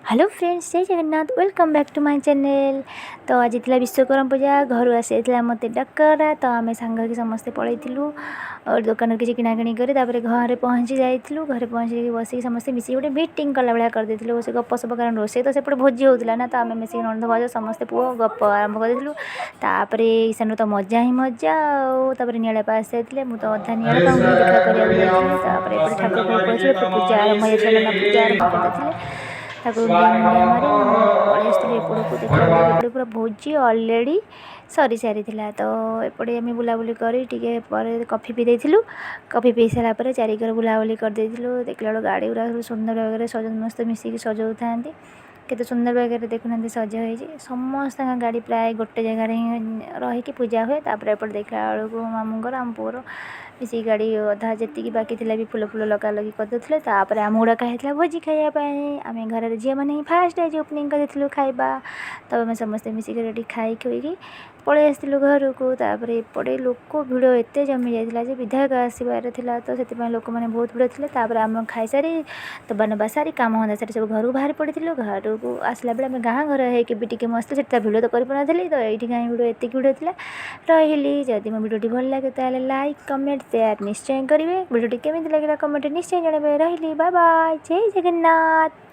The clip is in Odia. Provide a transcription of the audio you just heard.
Hello friends, Jai Jagannath. Welcome back to my channel. ତ ଆଜି ଥିଲା ବିଶ୍ୱକର୍ମା ପୂଜା। ଘରୁ ଆସିଯାଇଥିଲା ମୋତେ ଡକରା। ତ ଆମେ ସାଙ୍ଗ ହେଇକି ସମସ୍ତେ ପଳେଇଥିଲୁ ଦୋକାନରୁ କିଛି କିଣାକିଣି କରି। ତାପରେ ଘରେ ପହଞ୍ଚି ଯାଇଥିଲୁ। ଘରେ ପହଞ୍ଚିକି ବସିକି ସମସ୍ତେ ମିଶିକି ଗୋଟେ ମିଟିଂ କଲା ଭଳିଆ କରିଦେଇଥିଲୁ ବସି ଗପ ସପ। କାରଣ ରୋଷେଇ ତ ସେପଟେ ଭୋଜି ହେଉଥିଲା ନା, ତ ଆମେ ମିଶିକି ନଣନ୍ଦ ଭାଉଜ ସମସ୍ତେ ପୁଅ ଗପ ଆରମ୍ଭ କରିଦେଇଥିଲୁ। ତାପରେ ଈଶାନର ତ ମଜା ହିଁ ମଜା ଆଉ। ତାପରେ ନିଆଳିଆପା ଆସିଯାଇଥିଲେ। ମୁଁ ତ ଅଧା ନିଆଳିଆପାଙ୍କୁ ହିଁ ଦେଖା କରିବାକୁ ଯାଇଥିଲି। ତାପରେ ଏପଟେ ଠାକୁର ଫାକୁର ପଳେଇଥିଲେ। ଏପଟେ ପୂଜା ଆରମ୍ଭ ହେଇଯାଇଥିଲା। ନନା ପୂଜା ଆରମ୍ଭ କରିଦେଇଥିଲେ। ଠାକୁରଙ୍କୁ ଟିକେ ମୁଣ୍ଡିଆ ମାରି ମୁଁ ପଳେଇ ଆସିଥିଲି ଏପଟକୁ। ଦେଖିଲା ବେଳକୁ ଏପଟେ ପୁରା ଭୋଜି ଅଲରେଡ଼ି ସରି ସାରିଥିଲା। ତ ଏପଟେ ଆମେ ବୁଲାବୁଲି କରି ଟିକେ ପରେ କଫି ପିଇ ଦେଇଥିଲୁ। କଫି ପିଇ ସାରିଲା ପରେ ଚାରିକର ବୁଲାବୁଲି କରିଦେଇଥିଲୁ। ଦେଖିଲା ବେଳକୁ ଗାଡ଼ି ଗୁଡ଼ା ସବୁ ସୁନ୍ଦର ଭାବରେ ସମସ୍ତେ ମିଶିକି ସଜାଉଥାନ୍ତି। କେତେ ସୁନ୍ଦର ଭାବରେ ଦେଖୁନାହାନ୍ତି, ସଜ ହେଇଛି ସମସ୍ତଙ୍କ ଗାଡ଼ି। ପ୍ରାୟ ଗୋଟେ ଜାଗାରେ ହିଁ ରହିକି ପୂଜା ହୁଏ। ତାପରେ ଏପଟେ ଦେଖିଲା ବେଳକୁ ମାମୁଁଙ୍କର ଆମ ପୁଅର ମିଶିକି ଗାଡ଼ି ଅଧା ଯେତିକି ବାକି ଥିଲା ବି ଫୁଲ ଫୁଲ ଲଗା ଲଗି କରିଦେଉଥିଲେ। ତାପରେ ଆମକୁ ଡକା ହେଇଥିଲା ଭୋଜି ଖାଇବା ପାଇଁ। ଆମେ ଘରର ଝିଅମାନେ ହିଁ ଫାଷ୍ଟ ଆଜି ଓପନିଂ କରିଦେଇଥିଲୁ ଖାଇବା। ତ ଆମେ ସମସ୍ତେ ମିଶିକି ଏଠି ଖାଇ ଖୁଇକି ପଳେଇ ଆସିଥିଲୁ ଘରକୁ। ତାପରେ ଏପଟେ ଲୋକ ଭିଡ଼ ଏତେ ଜମି ଯାଇଥିଲା ଯେ ବିଧାୟକ ଆସିବାର ଥିଲା, ତ ସେଥିପାଇଁ ଲୋକମାନେ ବହୁତ ଭିଡ଼ ଥିଲେ। ତାପରେ ଆମେ ଖାଇସାରି, ଦେବା ନେବା ସାରି, କାମ ଧନ୍ଦା ସାରି ସବୁ ଘରକୁ ବାହାରି ପଡ଼ିଥିଲୁ। ଘରକୁ ଆସିଲା ବେଳେ ଆମେ ଗାଁ ଘର ହେଇକି ବି ଟିକେ ମସ୍ତ। ସେଠି ତ ଭିଡ଼ିଓ ତ କରିପାରୁନଥିଲି, ତ ଏଇଠି କାହିଁ ଭିଡ଼ିଓ ଏତିକି ଭିଡ଼ିଓ ଥିଲା। ରହିଲି। ଯଦି ମୋ ଭିଡ଼ିଓଟି ଭଲ ଲାଗେ, ତାହେଲେ ଲାଇକ୍, କମେଣ୍ଟ, ସେୟାର ନିଶ୍ଚୟ କରିବେ। ଭିଡ଼ିଓଟି କେମିତି ଲାଗିଲା, କମେଣ୍ଟ ନିଶ୍ଚୟ ଜଣାଇବେ। ରହିଲି, ବାଏ ବାଏ, ଜୟ ଜଗନ୍ନାଥ।